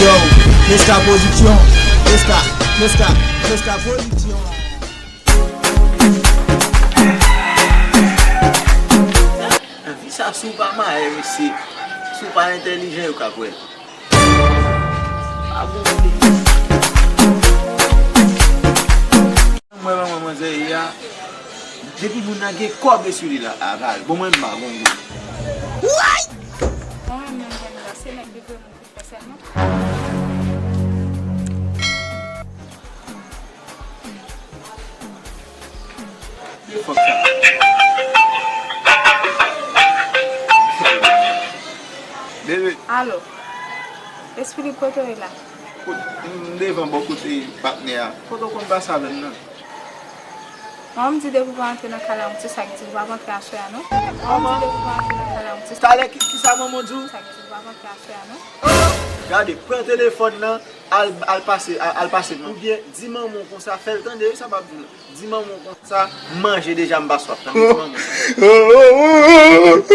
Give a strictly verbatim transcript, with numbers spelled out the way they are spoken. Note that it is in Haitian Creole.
Yo, Meska Production, Meska, Meska, Meska Production. Nan vi sa, si w pa mayè, mesye, si w pa entèlijan, yo ka kwè. Pa gonfle. Mwen, mwen, mwen, manzè ye a, depi moun nan gen kòb sou li la, aval. Bon, mwen, m pa gongo. Mwen menm, menm, menm, la, se nèg li vre moun ki fè sèlman. Ki fòk sa? Bebe. Alo. Espiric, kote w ye la? Kot-, m devan bò kote patnè a. Kote w konn pase avè m nan? Manman m di depi w pa rantre nan kay la, yon ti sa k di w pa rantre aswè a, non. Manman m di depi w pa rantre nan kay la, yon ti sa. Talè, ki, ki sa manman w di w? Sa k di w pa rantre aswè a, non. Gade, pran telefòn nan, al, al pase, al, al pase, non. Oubyen, di manman w konsa, fè l tande, wi, sa m ap di w. Di manman w konsa, manje deja, m pa swaf, tande, di manman w.